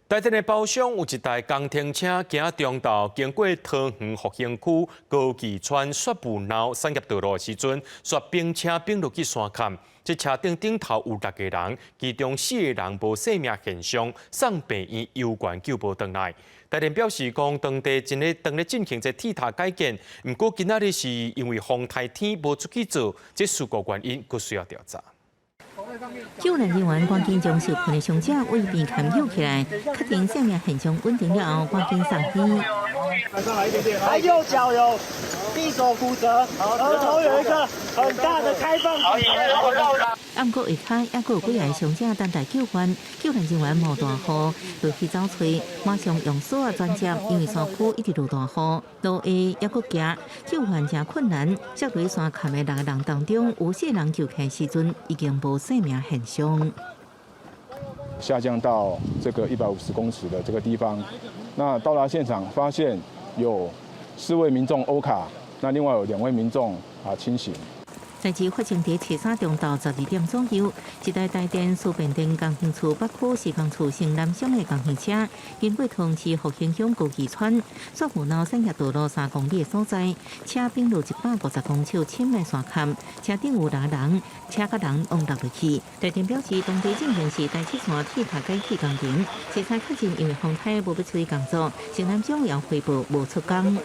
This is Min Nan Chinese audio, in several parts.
台電的包廂有一台工程車，今仔中晝經過桃園復興區高崎村雪霧腦產業道路的時陣，煞冰車冰落去山崁。這車頂頂頭有六個人，其中四個人無生命現象，送病院猶懸救無轉來。台電表示講，當地正咧當咧進行這鐵塔改建，毋過今仔日是因為風颱天無出去做，這事故原因閣需要調查。救援人員趕緊將受困的傷者對邊坎救起來，確定生命現象穩定了後，趕緊送醫。他右腳有閉鎖骨折，額頭有一個很大的開放骨折。毋過下跤，猶閣有幾個傷者等待救援，救援人員冒大雨落去走揣，馬上用索仔轉接，因為山區一直落大雨，路下猶閣行，救援誠困難。摔落山崁的六個人當中，有四個人救起來時陣已經無生命現象。下降到這個150公尺的這個地方，那到達現場發現有四位民眾歐卡，那另外有兩位民眾啊清醒。代誌發生佇初三中晝12點左右，一台台電輸變電工程處北區施工處新南鄉的工程車，經過桃園市復興鄉高崎村雪霧腦產業道路3公里的所在，車冰落150公尺深的山崁，車頂有六人，車佮人攏落落去。台電表示，當地進行是台七線鐵塔改建工程，隨才確認因為風颱無欲出去工作，承攬商也回報無出工。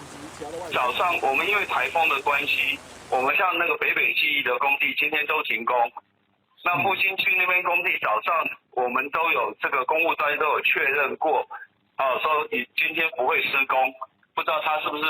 早上我們因為颱風的關係，我們像那個北北基宜的工地，今天都停工。那復興區那邊工地早上我們都有這個工務單都有確認過，啊，說你今天不會施工，不知道他是不是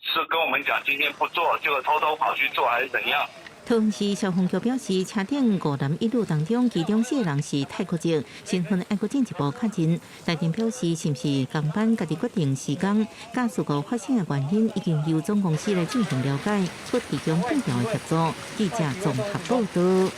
是跟我們講今天不做，結果偷偷跑去做還是怎樣？桃園市消防局表示，車頂五男一女當中，其中四個人是泰國籍，身份猶閣進一步確認。台電表示，是毋是工班家己決定時間，佮事故發生的原因，已經由總公司來進行了解，閣提供必要的協助。記者綜合報道。